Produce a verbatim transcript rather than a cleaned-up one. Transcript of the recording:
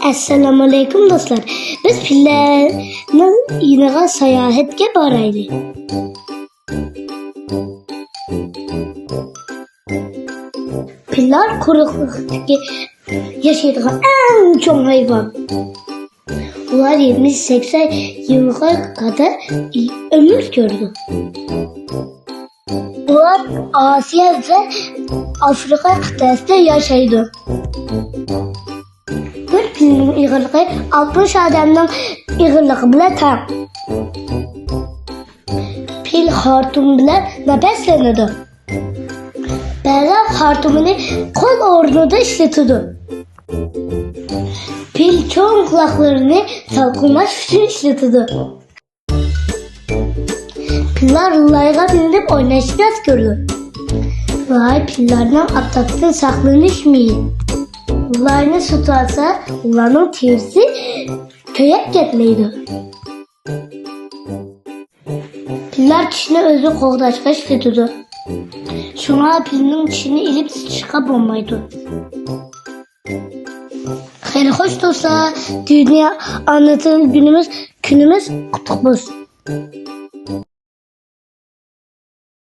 ئەسسالامۇئەلەيكۇم دوستلار. بىز پىللەرنىڭ يېنىغا ساياھەتكە بارايلى. پىللار قۇرۇقلۇقتىكى ياشايدىغان ئەڭ چوڭ ھايۋان. ئۇلار يەتمىش سەكسەن يىلغا قەدەر ئۆمۈر كۆرىدۇ. ئۇلار ئاسىيا ۋە ئافرىقا قىتئەسىدە ياشايدۇ. بىر پىلنىڭ ئېغىرلىقى ئالتمىش ئادەمنىڭ ئېغىرلىقى بىلەن تەڭ. پىل خارتۇم بىلەن نەپەسلىنىدۇ. بەزىلەر خارتۇمىنى قول ئورنىدا ئىشلىتىدۇ. پىل چوڭ قۇلاقلىرىنى سالقىنلاش ئۈچۈن ئىشلىتىدۇ. پىللار لايغا مىنىپ ئويناشنى ياخشى كۆرىدۇ. لاي پىللارنىڭ ئاپتاپتىن ساقلىنىش مېيى. لاينى سۈرتۈۋالسا، ئۇلارنىڭ تېرىسى كۆيۈپ كەتمەيدۇ. پىللار چىشىنى ئۆزى قوغداشقا ئىشلىتىدۇ. شۇڭا پىلنىڭ چىشىنى ئېلىپ سىچىشقا بولمايدۇ. خېلى خوش دوستلار، دۇنيا ئانا تىل كۈنىمىز، كۈنىمىز قۇتلۇق بولسۇن.